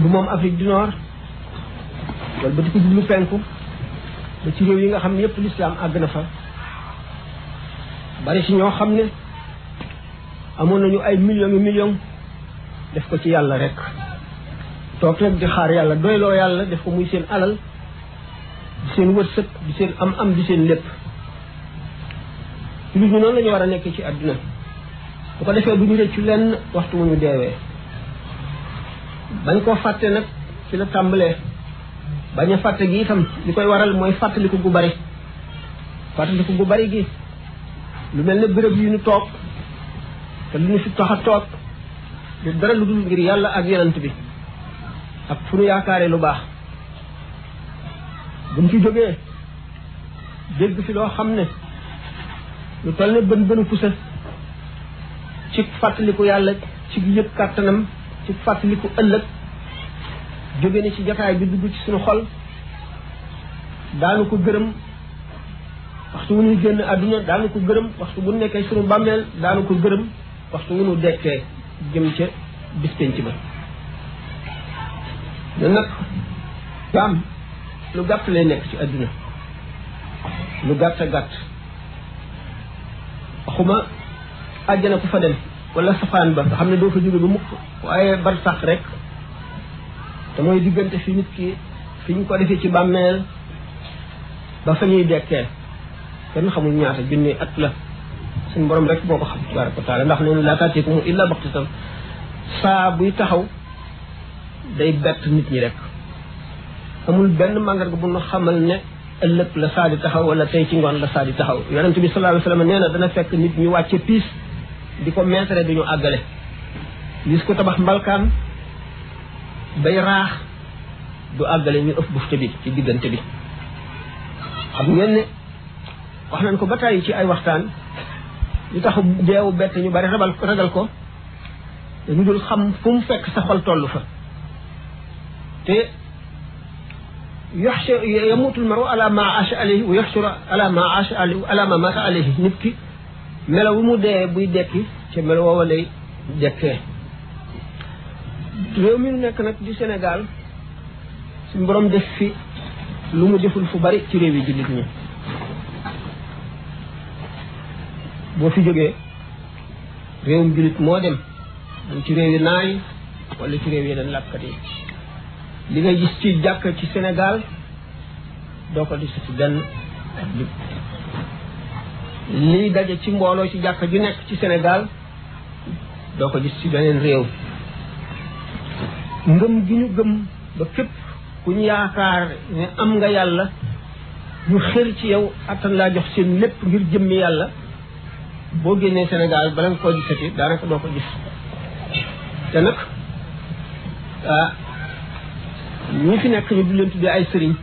bu moom Afrique du Nord wala ba di ko jublu penku ba ci réew yi nga xam ne yëpp l'islam àgg na fa bari si ñoo xam ne amoon nañu ay millions def ko ci yàlla rek toog rek di xaar yàlla doyloo yàlla def ko muy seen alal di seen wërsëg di seen am di seen lépp ci lu ñu noonu la ñu war a nekk ci àdduna bu ko defee bu ñu rëccu lenn waxtu mu ñu deewee bañ koo fàtte nag ci la tàmbalee bañ a fàtte gi itam li koy waral mooy fàttaliku gu bari gi lu mel ne béréb yu ñu toog te lu ñu fi tax a toog du dara lu dul ngir yàlla ak yonent bi ak fu ñu yaakaaree lu baax buñ ci jógee dégg fi loo xam ne lu toll ne bën pusa ci fàttaliku yàlla ci yëg kàttanam ci fàttaliku ëllëg jóge ni ci jataay bi dugg ci suñu xol daanu ko gërëm waxtu wu ñuy génn àdduna daanu ko gërëm waxtu bu nekkee suñu bàmmeel daanu ko gërëm waxtu wu ñu dekkee jëm ca bis penc ba ne nag jaam lu gàtt lay nekk ci àdduna lu gàtt a gàtt waxuma àjjana ku fa dem wala safaan ba nga xam ne doo fa jóge ba mukk waaye bar sax rek te mooy diggante fi nit ki fi ñu ko defee ci bàmmeel ba fa ñuy dekkee kenn xamul ñaata junni at la suñu borom rek boo ko xam tabaraka wa taala ndax nee na laa taatiikum illa baxtatan saa buy taxaw day bett nit ñi rek amul benn màndarga bu ñu xamal ne ëllëg la saa di taxaw wala tey ci ngoon la saa di taxaw yonent bi sallallahu alayhi wa sallam nee na dana fekk nit ñu wàcce piis di ko meetare duñu àggale gis ko tabax mbalkaan bay raax du àggale ñu ëpp bufte bi ci diggante bi xam ngeen ne wax nañ ko ba tàyyi ci ay waxtaan li tax deewu bett ñu bari ragal ko dañu dul xam fu mu fekk sa xol toll fa te yamutul maru ala ma aasha alayhi wa yaxshuru ala ma aasha alayhi ala ma mata alayhi nit ki melo wu mu dee buy dekki ca melo woowa lay dekkee réew mi nu nekk nag di Sénégal suñu borom def fi lu mu deful fu bari ci réew yi jullit ñi boo fi jógee réewum jullit moo dem ci réew yi naay wala ci réew yeneen làkkat yi li ngay gis ci jàkk ci Sénégal doo ko gis ci benn liy daje ci mbooloo ci jàkk ju nekk ci Sénégal doo ko gis ci beneen réew ngëm gi ñu gëm ba képp ku ñu yaakaar ne am nga yàlla ñu xër ci yow attan laa jox seen lépp ngir jëmmi yàlla boo génnee Sénégal bala nga koo gisati daanaka doo ko gis te nag ñi fi nekk ñu du leen tuddee ay sëriñ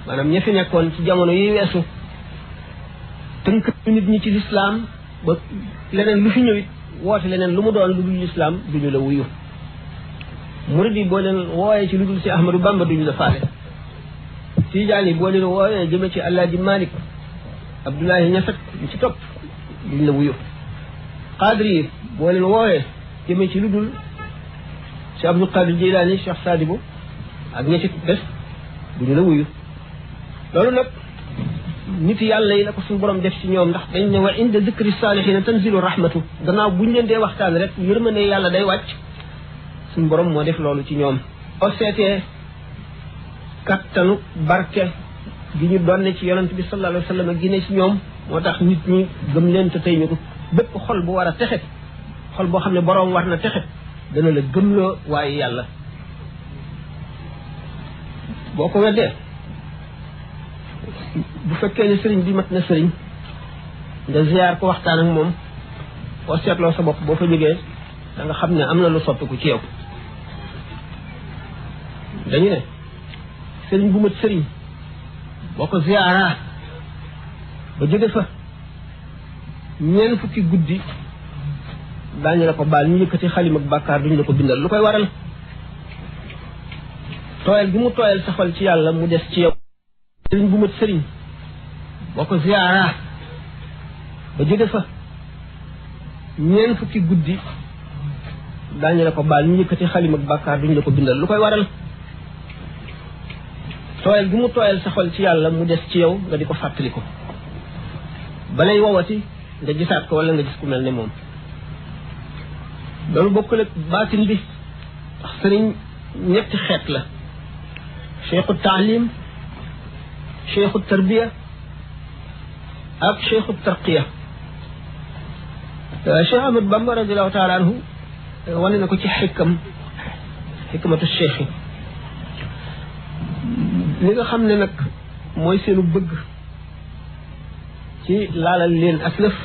maanaam ñi fi nekkoon ci jamono yi weesu tënk nit ñi ci lislaam ba leneen lu fi ñëwit woote leneen lu mu doon lu dul lislaam duñu la wuyu murid yi boo leen wooyee ci lu dul si Ahmadou Bamba duñu la faale Tijaan yi boo leen wooyee jëme ci Alaaji Malik Abdoulaye Ñasat ñu ci topp duñu la wuyu Qaadir yi boo leen wooyee jëme ci lu dul si Abdul Qadir Jilaani Cheikh Sadibou ak ña ci des duñu la wuyu loolu nag nit yàlla yi la ko suñu borom def ci ñoom ndax dañ ne wa inda dikri saalihiina tanzilu rahmatu gannaaw buñ leen dee waxtaan rek yërmande yàlla day wàcc suñu borom moo def loolu ci ñoom boo seetee kattanu barke gi ñu donne ci yonent bi sallallahu alayhi wa sallam gi ne ci ñoom moo tax nit ñi gëm leen te tey ñu ko bépp xol bu war a texe xol boo xam ne borom war na texe dana la gëmloo waaye yàlla boo ko weddee bu fekkee ne sëriñ bi mat na sëriñ nga ziyaar ko waxtaan ak moom boo seetloo sa bopp boo fa jógee da nga xam ne am na lu soppiku ci yow dañu ne sëriñ bu mat sëriñ boo ko ziyaaraa ba jóge fa ñeent fukki guddi daañu la ko baal ñu yëkkati xalim ak bàkkaar duñu la ko bindal lu koy waral tooyal gi mu tooyal sa xol ci yàlla mu des ci yow sëriñ bu mat sëriñ boo ko ziyaaraa ba jóge fa ñeent fukki guddi daañu la ko baal ñu yëkkati xalim ak bàkkaar duñu la ko bindal lu koy waral tooyal gi mu tooyal sa xol ci yàlla mu des ci yow nga di ko fàttali ko balay wowati nga gisaat ko wala nga gis ku mel ne moom loolu bokkul ak baatin bi ndax sëriñ ñetti xeet la cheikhu taalim cheikhu tarbiya ak cheikhu tarqiya Cheikh Ahmad Bamba radiallahu taala anhu wane na ko ci xikmatu cheikh yi li nga xam ne nag mooy seenu bëgg ci laalal leen aslëf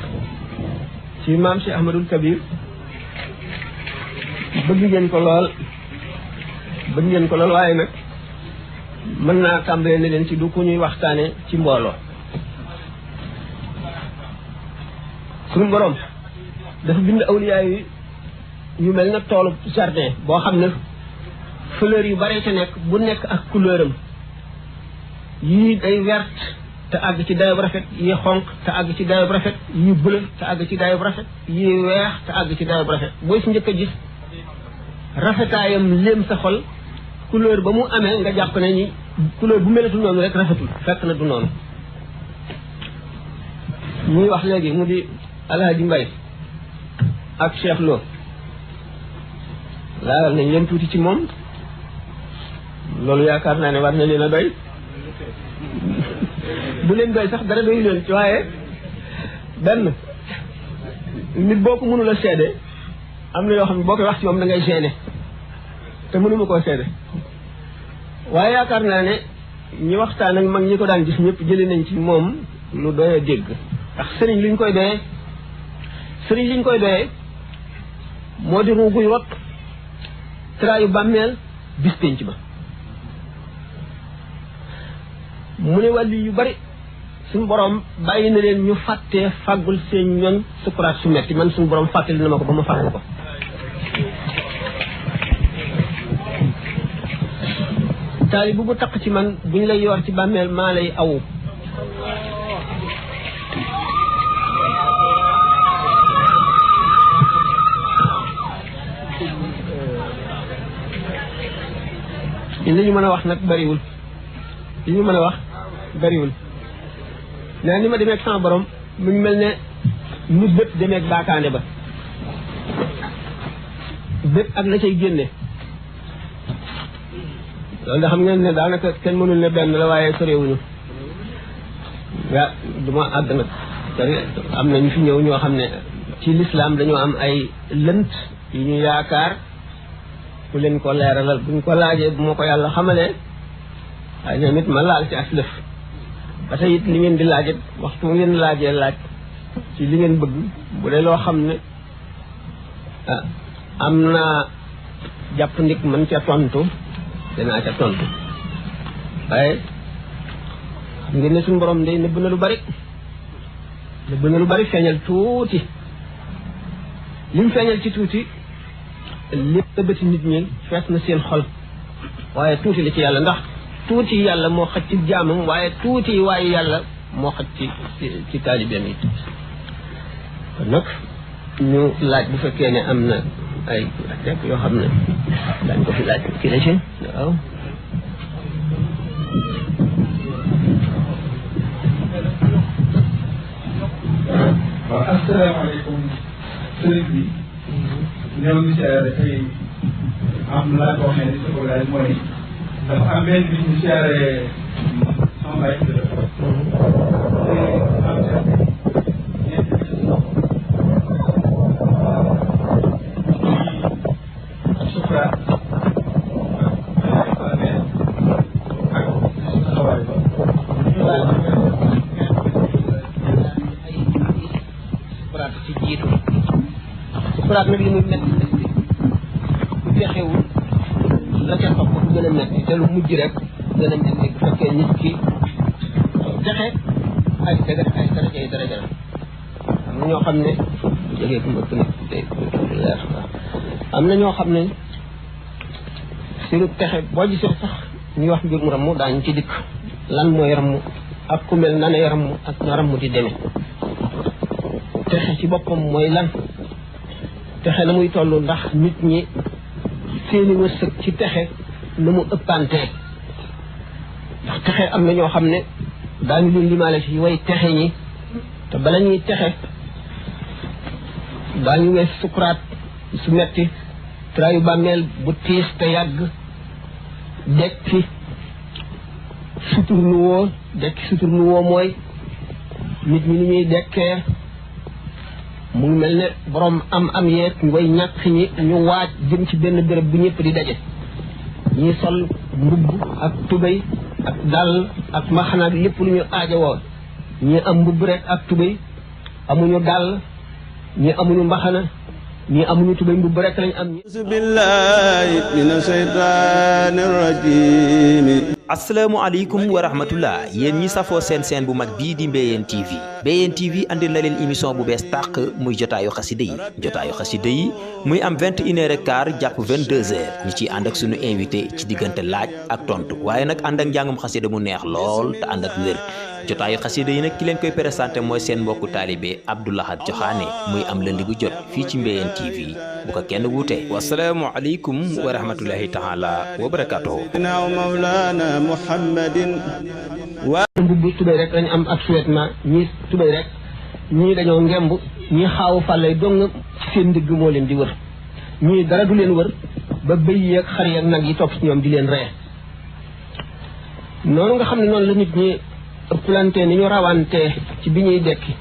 ci maam Cheikh Ahmadul Kabir bëgg ngeen ko lool waaye nag mën naa tàmbalee ne leen ci du ku ñuy waxtaane ci mbooloo suñu borom dafa bind awliyaa yi ñu mel na toolu jardin boo xam ne fleur yu bare ca nekk bu nekk ak couleur am yii day verte te àgg ci dayob rafet yii xonq te àgg ci dayob rafet yii bleu te àgg ci dayob rafet yii weex te àgg ci dayob rafet booy si njëkk a gis rafetaayam léem sa xol couleur ba mu amee nga jàpp ne ni couleur bu melatul noonu rek rafetul fekk na du noonu ñuy wax léegi mu di Alhaji Mbay ak Cheikh Lo laalal nañ leen tuuti ci moom loolu yaakaar naa ne war na leen a doy bu leen doy sax dara doy leen ci waaye benn nit boo ko mënul a seede am na yoo xam ne boo koy wax ci moom da ngay gêné te mënuma koo seede waaye yaakaar naa ne ñi waxtaan ak mag ñi ko daan gis ñëpp jëlee nañ ci moom lu doy a dégg ndax sëriñ liñ koy doyee moo di ruuguy rot traayu bàmmeel bis pénc ba mu ne wàllu yu bari suñu borom bàyyi na leen ñu fàttee fàggul seen ñoñ sukuraat su metti man suñu borom fàttali na ma ko ba ma fàggu ko taali bu taq ci man buñ lay yor ci bàmmeel maa lay awu li ñu mën a wax nag bariwul nee ni ma demee ak sama borom mu ngi mel ne nu bët demee ak baakaande ba bët ak la cay génne loolu nga xam ngeen ne daanaka kenn mënul ne benn la waaye sorewuñu duma àgg nag am na ñu fi ñëw ñoo xam ne ci lislaam dañoo am ay lënt yu ñu yaakaar ku leen ko leeralal buñ ko laajee bu ma ko yàlla xamalee waaye ñoom it ma laal ci aslëf ba tey it li ngeen di laaj waxtu ngeen laajee laaj ci li ngeen bëgg bu dee loo xam ne am naa jàpp ndik mën ca tontu danaa ca tontu waaye xam ngeen ne suñu borom day nëbb na lu bari feeñal tuuti lim feeñal ci tuuti lépp bëti nit ñi fees na seen xol waaye tuuti la ci yàlla ndax tuuti yàlla moo xaj ci jaamam waaye tuuti waaye yàlla moo xaj ci taalibeem yi kon nag ñu laaj bu fekkee ne am na ay rek yoo xam ne daañ ko fi laaj kii la ci waaw waaw asalaamaaleykum sëriñ bi ñëw ñu siyaare tey am laa ko waxee ni sa ko laaj mooy dafa am benn bis ñu siyaare sama baay sukuraat nag li muy metti bu fexewul la ca topp bu gën a metti te lu mujj rek gën a metti bu fekkee nit ki texe ay daraja la am na ñoo xam ne bu jógee ku mbëkk nag day leer am na ñoo xam ne seenu texe boo gisee sax ñuy wax mbir mu ramm daañu ci dikk lan mooy ramm ak ku mel na ne ramm ak na ramm di demee texe ci boppam mooy lan texe na muy toll ndax nit ñi seeni wërsëg ci texe na mu ëppantee ndax texe am na ñoo xam ne daañu leen limaale ci way texe ñi te bala ñuy texe daañu wees sukuraat su metti traayu bàmmeel bu tiis te yàgg dekki suturlu woo mooy nit ñi ni ñuy dekkee mu ngi mel ne borom am yeeg way ñàkk ñi ñu waaj jëm ci benn béréb bu ñëpp di daje ñi sol mbubb ak tubéy ak dàll ak maxana ak lépp lu ñu aajowoo ñi am mbubb rek ak tubéy amuñu dàll ñi amuñu mbaxana ñi amuñu tubéy mbubb rek lañ am. billahi mina shaytaani rajim. asalaamaaleykum wa rahmatullah yéen ñi safoo seen bu mag bii di Mbéyeen TV Mbéyeen TV andil na leen émission bu bees tàq muy jotaayu xasida yi muy am 21h15 jàpp 22h ñu ciy ànd ak suñu invité ci diggante laaj ak tontu waaye nag ànd ak njàngum xasida mu neex lool te ànd ak wér jotaayu xasida yi nag ki leen koy présenté mooy seen mbokku taalibe Abdou Lahad Joxaane muy am lundi bu jot fii ci Mbéyeen TV bu ko kenn wuute wasalaamualeykum wa rahmatullahi taala wa barakatuhu muhammadin wa mbubb tubéy rek lañu am ak suwetma ñii tubéy rek ñii dañoo ngemb ñii xaawu fàllay dong ci seen ndigg moo leen di wër ñii dara du leen wër ba bëy yeeg xar yeeg nag yi topp ci ñoom di leen ree noonu nga xam ne noonu la nit ñi ëpplante ni ñu rawante ci bi ñuy dekki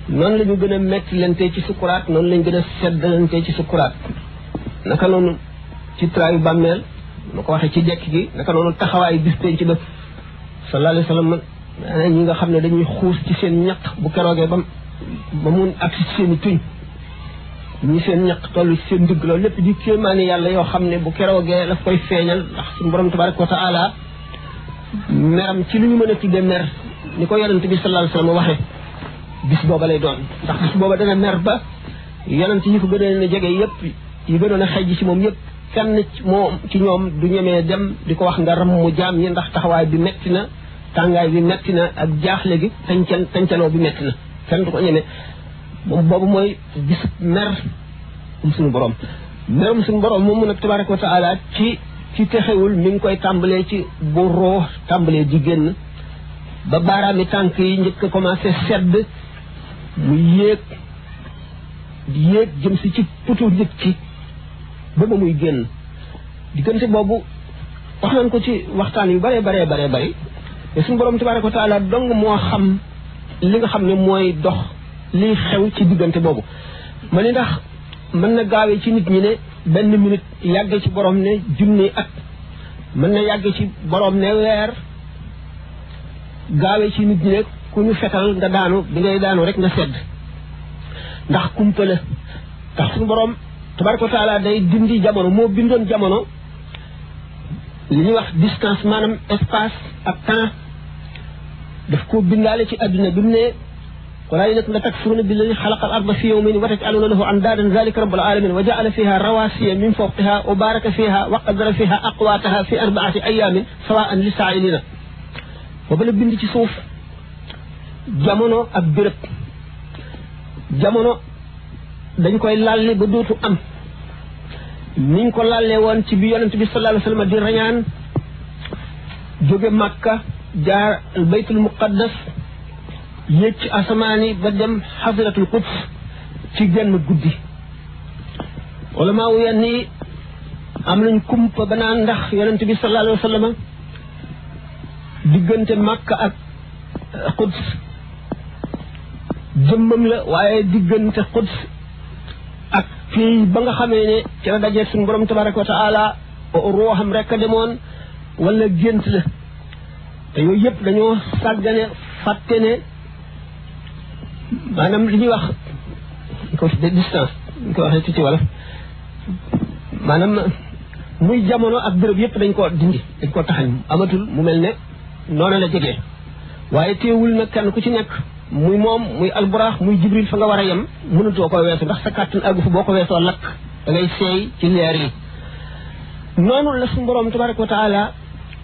noonu la ñu gën a metti lante ci sukuraat noonu lañu gën a seddalante ci sukuraat naka noonu ci traayu bàmmeel ma ko waxee ci dekk gi naka noonu taxawaayu bis penc ba sallallahu alayhi wa sallam ñi nga xam ne dañuy xuus ci seen ñaq bu keroogee ba mun ak ci seen i tuñ ñi seen ñaq toll ci seen ndigg loolu lépp di kéemaani yàlla yoo xam ne bu keroogee daf koy feeñal ndax suñu borom tabaraka wa taala meram ci lu ñu mën a tudde mer ni ko yonent bi sallallahu alayhi wa sallam waxee bis booba lay doon ndax bis booba dana mer ba yonent yi ko gënoon a jege yëpp yi gënoon a xejj ci moom yëpp kenn ci ñoom du ñemee dem di ko wax nga ram mu jaam ñi ndax taxawaay bi metti na tàngaay bi metti na ak jaaxle gi tancaloo bi metti na kenn du ko ñemee moom boobu mooy bis mer suñu borom merum suñu borom moom nag tabaraka wa taala ci texewul mi ngi koy tàmbalee ci bu roo tàmbalee di génn ba baaraami tànk yi njëkk a commencé sedd mu yéeg jëm si ci putu njëkk ci ba muy génn diggante boobu wax nañ ko ci waxtaan yu bare te suñu borom tabaraka wa taala dong moo xam li nga xam ne mooy dox liy xew ci diggante boobu ma ni ndax mën na gaawee ci nit ñi ne benn minute yàgg ci borom ne junni at mën na yàgg ci borom ne weer gaawee ci nit ñi ne ku ñu fetal nga daanu bi ngay daanu rek nga sedd ndax kumpa la ndax suñu borom tabaraka wa taala day dindi jamono moo bindoon jamono li ñuy wax distance maanaam espace ak temps daf ko bindaale ci àdduna bi mu ne wala inakum la takfuruna billadi xalaqa al arda fi yawmin wa taj'aluna lahu andaadan zalika rabbul alamin wa ja'ala fiha rawasiya min fawqiha wa baraka fiha wa qaddara fiha aqwataha fi arba'ati ayamin sawa'an lisa'ilina booba la bind ci suuf jamono ak béréb jamono dañ koy lalli ba dootu am niñ ko lallee woon ci bi yonent bi sallallahu alayhi wa sallam di rañaan jóge Makka jaar al baytul muqaddas yéeg ci asamaani ba dem xasiratul quds ci genn guddi wala maa wu yenn yi am nañ kumpa ba naan ndax yonent bi sallallahu alayhi wa sallam diggante Makka ak quds jëmmam la waaye diggante quds ak fii ba nga xamee ne ci la dajee suñu borom tabaraka wa taala ruuxam rek a demoon wala gént la te yooyu yëpp dañoo sàggane fàtte ne maanaam li ñuy wax ko de distance ñu ko waxee ci wala maanaam muy jamono ak béréb yëpp dañ ko dindi dañ ko taxañ amatul mu mel ne noonu la jegee waaye teewul nag kenn ku ci nekk muy moom muy alburaax muy jibril fa nga war a yem mënatoo ko weesu ndax sa kàttan àggu fa boo ko weesoo lakk da ngay seey ci leer yi noonu la suñu borom tabaraka wa taala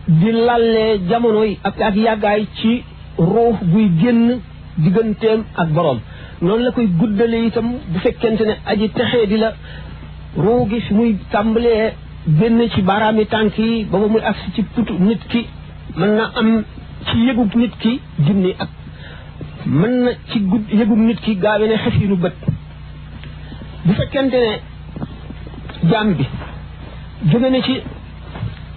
di lallee jamono yi ak yàggaay ci ruux buy génn digganteem ak borom noonu la koy guddale itam bu fekkente ne aji texee di la ruu gi fi muy tàmbalee génn ci baaraami tànk yi ba muy agsi ci putu nit ki mën na am ci yëgub nit ki junni at mën na ci yëgub nit ki gaawe ne xefiinu bët bu fekkente ne jaam bi jóge na ci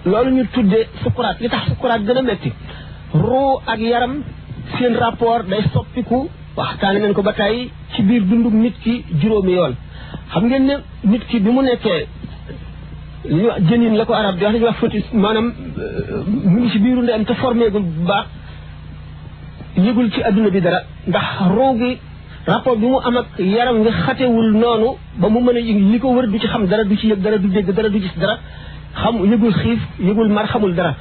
loolu ñu tuddee sukuraat li tax sukuraat gën a metti ruu ak yaram seen rapport day soppiku waxtaane nañ ko ba tey ci biir dundum nit ki juróomi yoon xam ngeen ne nit ki bi mu nekkee li ñuy wax jënin la ko arab di wax li ñuy wax fœtus maanaam mu ngi ci biiru ndeyam te formeegul bu baax yëgul ci adduna bi dara ndax ruu gi rapport bi mu am ak yaram nga xatewul noonu ba mu mën a yëg li ko wër du ci xam dara du ci yëg dara du dégg dara du gis dara xam yëgul xiif yëgul mar xamul dara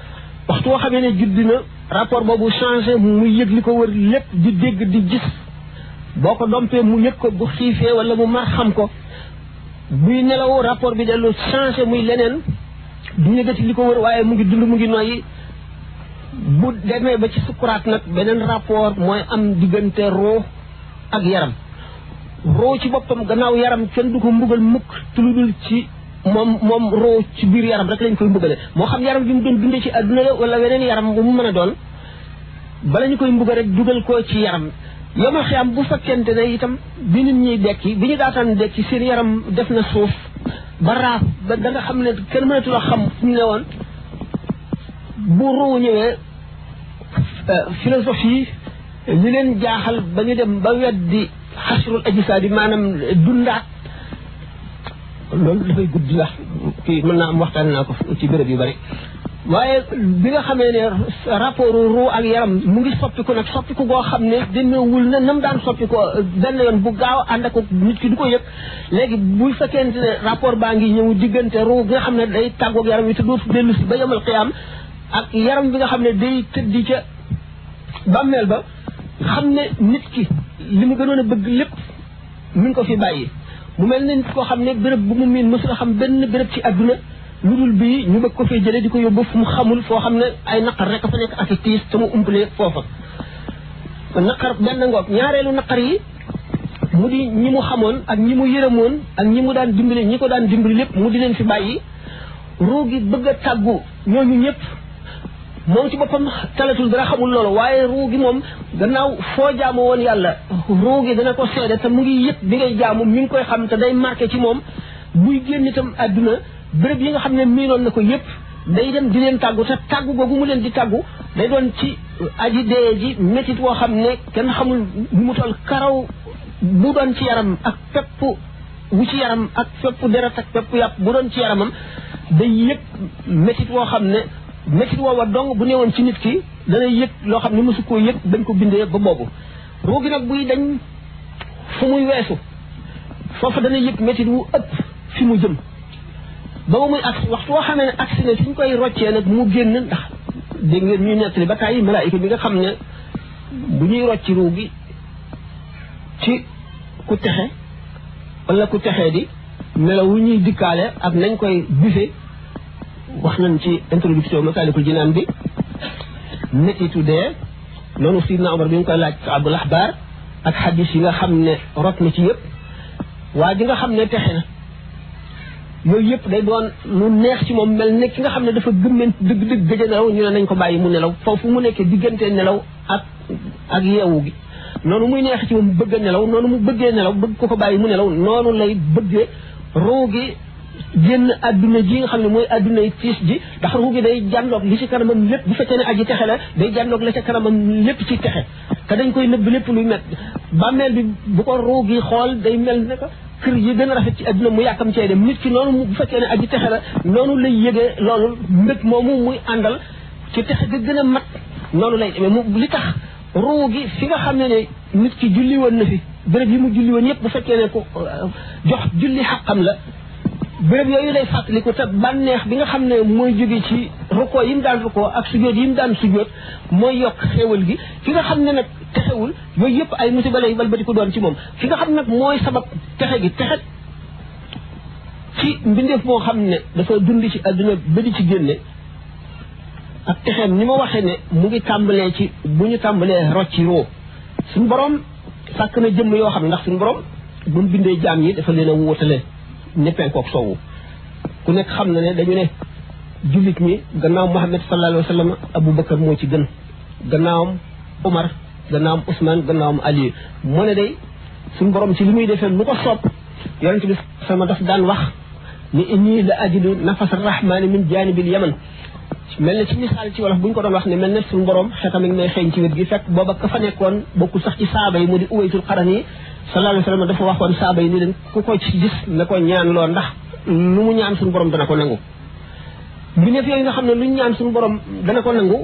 waxtu woo xamee ne judd na rapport boobu changé muy yëg li ko wër lépp di dégg di gis boo ko dompee mu yëg ko bu xiifee wala mu mar xam ko buy nelaw rapport bi dellu changé muy leneen du yëgati li ko wër waaye mu ngi dund mu ngi noyyi bu demee ba ci sukuraat nag beneen rapport mooy am diggante roo ak yaram roo ci boppam gannaaw yaram kenn du ko mbugal mukk tuludul ci moom roo ci biir yaram rek lañ koy mbugale moo xam yaram bi mu doon dundee ci àdduna la wala weneen yaram bu mu mën a doon bala ñu koy mbugal rek dugal ko ci yaram yomal xiyam bu fekkente ne itam bi nit ñuy dekki bi ñu daataan dekki seen yaram def na suuf ba raaf ba da nga xam ne kenn mënatula xam fu ñu ne woon bu ruu ñëwee philosophie li leen jaaxal ba ñu dem ba weddi xasrul ajsaadi maanaam dundaat loolu dafay gudd la kii mën naa am waxtaan naa ko ci béréb yu bari waaye bi nga xamee ne rapport ruu ak yaram mu ngi soppiku nag soppiku goo xam ne demeewul na nam daan soppiku benn yoon bu gaaw ànd ak nit ki du ko yëg léegi bu fekkente ne rapport baa ngi ñëw diggante ruu bi nga xam ne day tàggoog yaram wi te dootu dellu si ba yemal xiyaam ak yaram bi nga xam ne day tëddi ca bàmmeel ba xam ne nit ki li mu gënoon a bëgg lépp mi ngi ko fi bàyyi mu mel ne nit koo xam ne béréb bu mu miin mësul a xam benn béréb ci àdduna lu dul bii ñu bëgg ko fee jëlee di ko yóbbu fu mu xamul foo xam ne ay naqar rek a fa nekk ak i tiis te mu umpalee foofa naqar benn ngoog ñaareelu naqar yi mu di ñi mu xamoon ak ñi mu yërëmoon ak ñi mu daan dimbali ñi ko daan dimbali lépp mu di leen fi bàyyi ruu gi bëgg a tàggu ñooñu ñëpp moom ci boppam talatul dara xamul loolu waaye ruu gi moom gannaaw foo jaamu woon yàlla ruu gi dana ko seede te mu ngi yëg bi ngay jaamu mi ngi koy xam te day marqué ci moom buy génn itam àdduna béréb yi nga xam ne miinoon na ko yëpp day dem di leen tàggu te tàggu googu mu leen di tàggu day doon ci aji dee ji métit woo xam ne kenn xamul nu mu toll karaw bu doon ci yaram ak pepp wu ci yaram ak pepp deret ak pepp yàpp bu doon ci yaramam day yëg métit woo xam ne métit woowa dong bu newoon ci nit ki danay yëg loo xam ne mosu koo yëg dañ ko bindee ba boobu ruu gi nag buy dañ fu muy weesu foofu dana yëg métit wu ëpp fi mu jëm ba muy agsi waxtu woo xamee ne agsi ne suñ koy roccee nag mu génn ndax dégg ngeen ñuy nettali ba tàyyi malaayika bi nga xam ne bu ñuy rocci ruu gi ci ku texe wala ku texee di melaw wu ñuy dikkaale ak nañ koy bise wax nañ ci introduction Masaalikul Jinaan bi métitu dee noonu Sidna Omar bi ñu koy laaj Abdul Ahbar ak xadis yi nga xam ne rot na ci yëpp waa ji nga xam ne texe na yooyu yëpp day doon lu neex ci moom mel ne ki nga xam ne dafa gëmmen dëgg-dëgg gëj a nelaw ñu ne nañ ko bàyyi mu nelaw foofu mu nekkee diggante nelaw ak yeewu gi noonu muy neex ci moom bëgg a nelaw noonu mu bëggee nelaw bëgg ko bàyyi mu nelaw noonu lay bëggee ruu gi génn adduna ji nga xam ne mooy adduna yi tiis ji ndax ruu gi day jàndoog li ci kanamam lépp bu fekkee ne aji texe la day jàndoog la ca kanamam lépp ci texe te dañ koy nëbb lépp luy met bàmmeel bi bu ko ruu gi xool day mel ne ko kër yi gën a rafet ci adduna mu yàkkam cee dem nit ki noonu bu fekkee ne aji texe la noonu lay yëgee loolu mbég moomu muy àndal ci texe ga gën a mat noonu lay demee mu li tax ruu gi fi nga xam ne nit ki julli woon na fi béréb yi mu julli woon yëpp bu fekkee ne ko jox julli xaqam la béréb yooyu lay fàttaliku te bànneex bi nga xam ne mooy jóge ci rukkoo yi mu daan rukkoo ak sujjóot yi mu daan sujjóot mooy yokk xéewal gi ki nga xam ne nag texewul yooyu yëpp ay musiba lay balbatiku doon ci moom ki nga xam nag mooy sabab texe gi texe ci mbindeef moo xam ne dafa dund ci àdduna ba di ci génne ak texeem ni ma waxee ne mu ngi tàmbalee ci bu ñu tàmbalee rocci roo suñu borom sàkk na jëmm yoo xam ne ndax suñu borom bu mu bindee jaam yi dafa leen a wóotale ñeppee kook soowu ku nekk xam na ne dañu ne jullit ñi gannaaw Muhammad sallallahu alayhi wa sallam Aboubacar moo ci gën gannaawam Omar gannaawam Ousmane gannaawam Ali moo ne day suñu borom ci li muy defee lu ko soob yonent bi sama daf daan wax ni inni la ajidu nafas rahmani min janibil yaman mel na ci misaal ci wolof bu ñu ko doon wax ne mel na suñu borom xetam ak may xeeñ ci wet gi fekk booba ka fa nekkoon bokkul sax ci saaba yi mu di Uwaysul Qarani sallallahu alayhi wa sallam dafa waxoon saaba yi ni leen ku ko ci gis na ko ñaan loo ndax lu mu ñaan suñu borom dana ko nangu mbindeef yooyu nga xam ne lu ñu ñaan suñu borom dana ko nangu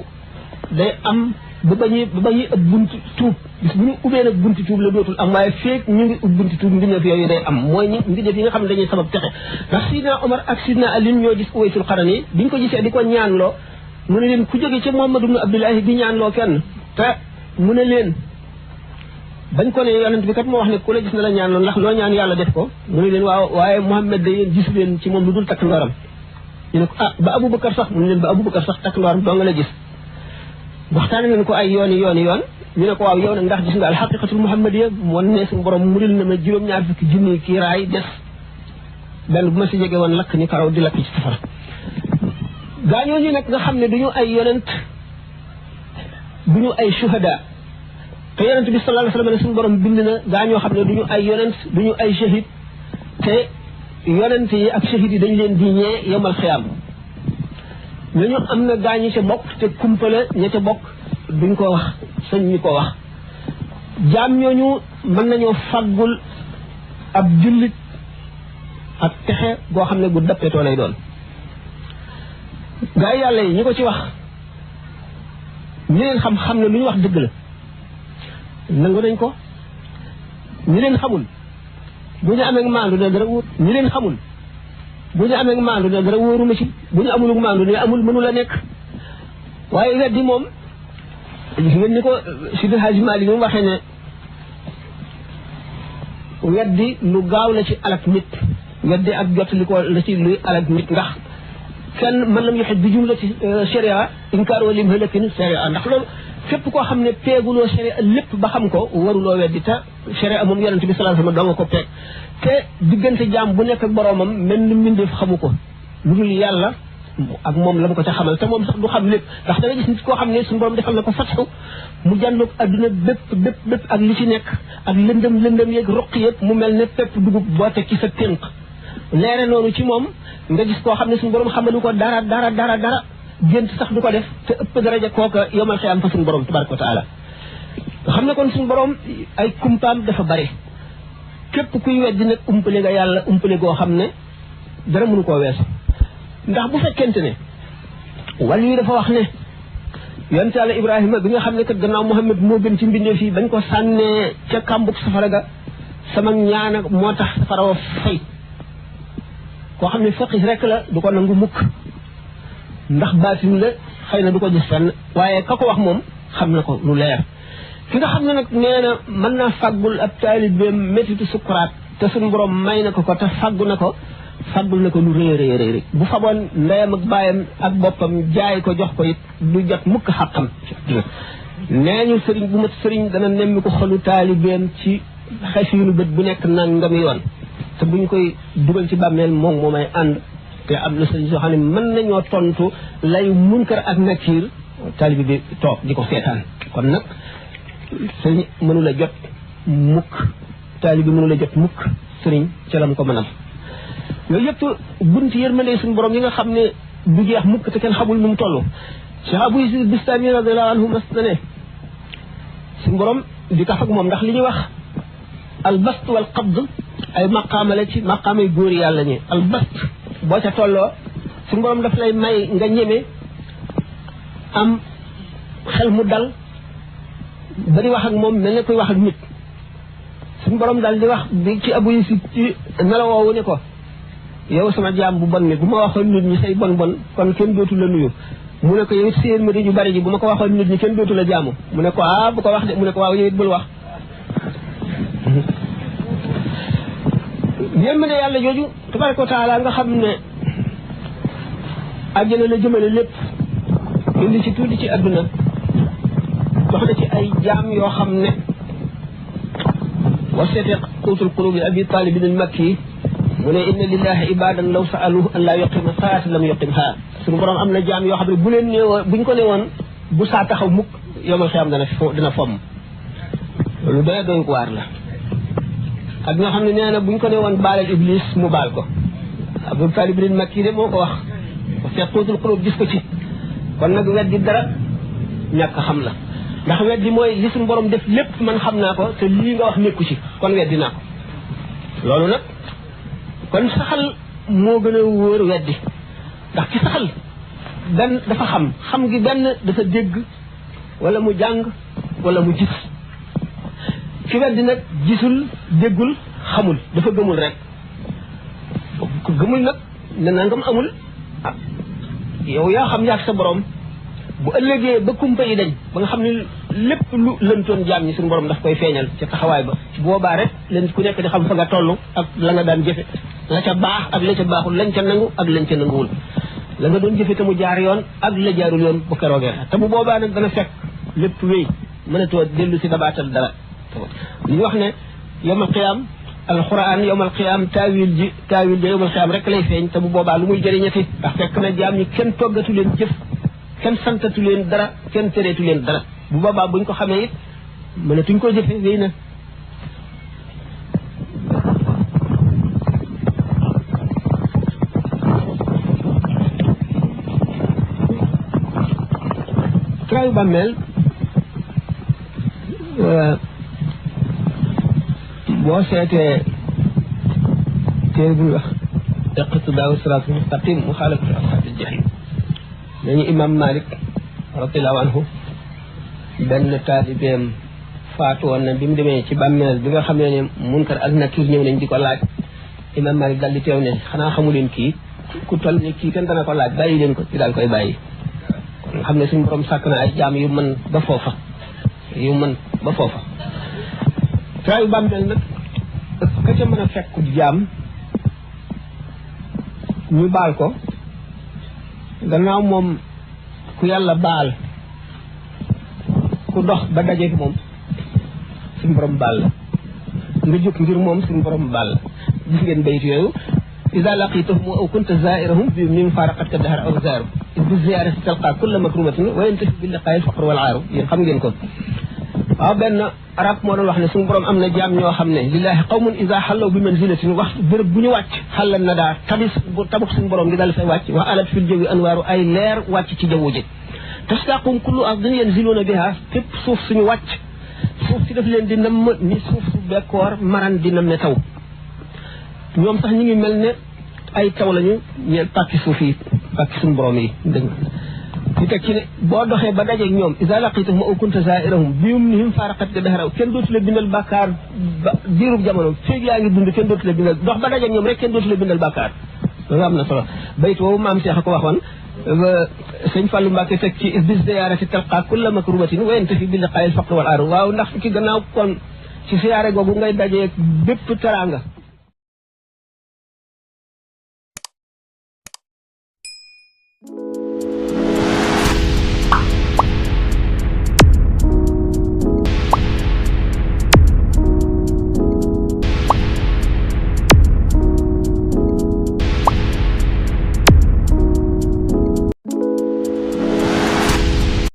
day am ba bañuy ëpp bunti tuub bis bu ñu ubbee nag bunti tuub la dootul am waaye feek ñu ngi ub bunti tuub mbindeef yooyu day am mooy ñi mbindeef yi nga xam ne dañuy sabab texe ndax Sidna Omar ak Sidna Ali ñoo gis Uwaysul Qarani biñ ko gisee di ko ñaanloo mu ne leen ku jóge ca Muhammad ibn Abdullahi di ñaanloo kenn te mu ne leen bañ ko ne yonent bi kat moo wax ne ku la gis na la ñaanloo ndax loo ñaan yàlla def ko mu ne leen waaw waaye Muhammad da yéen gisu leen ci moom lu dul takk ndooram ñu ne ko ah ba Aboubacar sax mu ne leen ba Aboubacar sax takk ndooram doo nga la gis waxtaane nañ ko ay yoon ñu ne ko waaw yow nag ndax gis nga alxaqiqatul muhammadiya moon ne suñu borom muril na ma juróom-ñaar fukki junni kii raay des benn bu ma si jege woon lakk ni karaw di lakk ci safara gaañooñu nag nga xam ne duñu ay yonent duñu ay shuhada te yonent bi sallallahu alayhi wa sallam ne suñu borom bind na gaañoo xam ne duñu ay yonent duñu ay shahid te yonent yi ak shahid yi dañ leen di ñee yowmal xiyaam ñooñu am na gaañu ca bokk te kumpale ña ca bokk duñ ko wax sañ ñu ko wax jaam ñooñu mën nañoo faggul ab jullit ak texe goo xam ne gu dappetoo lay doon gaa yi yàlla yi ñi ko ci wax ñi leen xam ne lu ñu wax dëgg la nangu nañ ko ñi leen xamul bu ñu amee maandu ne dara wóor ñi leen xamul bu ñu amee maandu ne dara wóoruma ci bu ñu amul maandu ne amul mënu la nekk waaye weddi moom gis ngeen ni ko Seydi Hadji Malick mu waxee ne weddi lu gaaw la ci alak nit weddi ak jottali ko la ci luy alak nit ndax kenn mën lam yoxe bi jumlati sharia inkaar wa lim halakin sharia ndax loolu fépp koo xam ne peeguloo sharia lépp ba xam ko waruloo weddi te sharia moom yonente bi sallallahu alayhi wasallam doo nga ko peeg te diggante jaam bu nekk ak boroomam mel ni mbindeef xamu ko lu dul yàlla ak moom la mu ko ca xamal te moom sax du xam lépp ndax da nga gis nit koo xam ne suñu borom defal na ko fatxu mu jàndoog adduna bépp ak li ci nekk ak lëndëm yeeg roq yëpp mu mel ne pépp dugub boo teg ci sa tënk leere noonu ci moom nga gis koo xam ne suñu borom xamalu ko dara gént sax du ko def te ëpp daraja kooka yomal xiyam fa suñu borom tabaraka wa taala nga xam ne kon suñu borom ay kumpaam dafa bari képp kuy weddi nag umpale nga yàlla umpale goo xam ne dara mënu koo weesu ndax bu fekkente ne wàll yi dafa wax ne yonent Yàlla Ibrahima bi nga xam ne kat gannaaw Muhammad moo gën ci mbindeef yi bañ ko sànnee ca kàmbug safara ga sama ñaan ak moo tax safara wa fay koo xam ne faqih rek la du ko nangu mukk ndax baatin la xëy na du ko gis fenn waaye ka ko wax moom xam na ko lu leer ki nga xam ne nag nee na mën naa fàggul ab taalibeem métitu sukuraat te suñu borom may na ko te fàggu na ko fàggul na ko lu rëy bu faboon ndeyam ak baayam ak boppam jaay ko jox ko it du jot mukk xàqam nee ñu sëriñ bu mat sëriñ dana nemmi ko xolu taalibeem ci xasiinu bët bu nekk nangami yoon te buñ koy dugal ci bàmmeel moom moo may ànd te am na sëriñ soo xam ne mën nañoo tontu lay munkar ak nakiir taalibe bi toog di ko seetaan kon nag sëriñ mënula jot mukk taalibe mënula jot mukk sëriñ ca lam ko mënal yooyu yëpp bunti yërmande suñu borom yi nga xam ne du jeex mukk te kenn xamul nu mu toll Cheikh Abou Yazid Bistami radiyallahu anhu mas na ne suñu borom di kaf ak moom ndax li ñuy wax albast wal qabd ay maqaama la ci maqaamay góor yàlla ñi albast boo ca tolloo suñu borom daf lay may nga ñeme am xel mu dal ba di wax ak moom mel ne koy wax ak nit suñu borom daal di wax bi ci Abou Yazid ci nelawoowu ne ko yow sama jaam bu bon mi bu ma waxoon nit ñi say bon kon kenn dootu la nuyu mu ne ko yow séen ma di ñu bari ji bu ma ko waxoon nit ñi kenn dootu la jaamu mu ne ko bu ko wax de mu ne ko waaw yow it bul wax yërmande yàlla jooju tabaraka wa taala nga xam ne àjjana la jëmale lépp indi ci tuuti ci àdduna dox na ci ay jaam yoo xam ne wa seete quutul qulubi abi talibin al makki mu ne inna lillahi ibadan law sa'aluhu an la yuqima saata lam yuqimha suñu borom am na jaam yoo xam ne bu leen néewoon buñ ko néewoon bu saa taxaw mukk yomal xiyam dina fomm lu doy doy waar la ak ñoo xam ne nee na buñ ko néewoon baalal iblis mu baal ko Abu Talib bin Makki de moo ko wax seet quutul qulub gis ko ci kon nag weddi dara ñàkk xam la ndax weddi mooy li suñu borom def lépp man xam naa ko te lii nga wax nekku ci kon weddi naa ko loolu nag kon saxal moo gën a wóor weddi ndax ci saxal benn dafa xam gi benn dafa dégg wala mu jàng wala mu gis ci weddi nag gisul déggul xamul dafa gëmul rek ko gëmul nag ne nangam amul ah yow yaa xam yaag sa borom bu ëllëgee ba kumpa yi dañ ba nga xam ne lépp lu lëntoon jaam ñi suñu borom daf koy feeñal ca taxawaay ba boobaa rek leen ku nekk di xam fa nga toll ak la nga daan jëfe la ca baax ak la ca baaxul lañ ca nangu ak lañ ca nanguwul la nga doon jëfe te mu jaar yoon ak la jaarul yoon bu keroogee te bu boobaa nag dana fekk lépp wéy mënatoo dellu si dabaatal dara ñu wax ne yawmal qiyaam alquran yawmal qiyaam taawil ji yawmal qiyaam rek lay feeñ te bu boobaa lu muy jëriñati ndax fekk na jaam ñi kenn toggatu leen jëf kenn santatu leen dara kenn tereetu leen dara bu boobaa buñ ko xamee it mënatuñ ko jëfe wéy na traayu bàmmeel boo seetee téere bu ñu wax iqtidaa'u siraatal mustaqiim muxaalafatu ashaabil jahiim nañu imam Malik radiyallahu anhu benn taalibeem faatu woon na bi mu demee ci bàmmeel bi nga xam ne Munkar ak Nakiir ñëw nañ di ko laaj imam Malik daal di teew ne xanaa xamu leen kii ku toll ne kii kenn dana ko laaj bàyyi leen ko ci daal koy bàyyi kon nga xam ne suñu borom sàkk na ay jaam yu mën ba foofa traayu bàmmeel nag ka ca mën a fekk jaam ñu baal ko gannaaw moom ku yàlla baal ku dox ba dajeeg moom suñu borom baal la nga jóg ngir moom suñu borom baal la gis ngeen bayit yooyu ida laqitahum aw kunta zairahum bi min faraqatka dahar aw zaaru bi ziyaarati talqa kulla makrumatin wa yantafi bi liqaa'il faqr wal aaru yéen xam ngeen ko waaw benn arab moo doon wax ne suñu borom am na jaam ñoo xam ne lillahi qawmun ida xallaw bi manzilatin wax béréb bu ñu wàcc xallal na daa tabuk suñu borom di dal fay wàcc wax alat fil jawi anwaaru ay leer wàcc ci jaww ji tastaqum kullu ardin yanziluuna biha fépp suuf suñu wàcc suuf si daf leen di namm ni suuf su bekkoor maran di namme taw ñoom sax ñu ngi mel ne ay taw lañu ñeel pàkki suuf yi pàkki suñu borom yi dégg ñu teg ci ne boo doxee ba dajeeg ñoom isa laqitahum aw kunta zairahum bihim faraqat ga dahraw kenn dootu la bindal bàkkaar ba diirub jamono feeg yaa ngi dund kenn dootu la bindal dox ba dajeeg ñoom rek kenn dootu la bindal bàkkaar loolu am na solo bayt woowu maam Cheikh a ko waxoon sëñ Fallou Mbacke teg ci bis ziyaarati talqa kulla makrubatin wa yantafi bi liqaa'il faqr wal aaru waaw ndax ci gannaaw kon ci siyaare googu ngay dajeeg bépp teraanga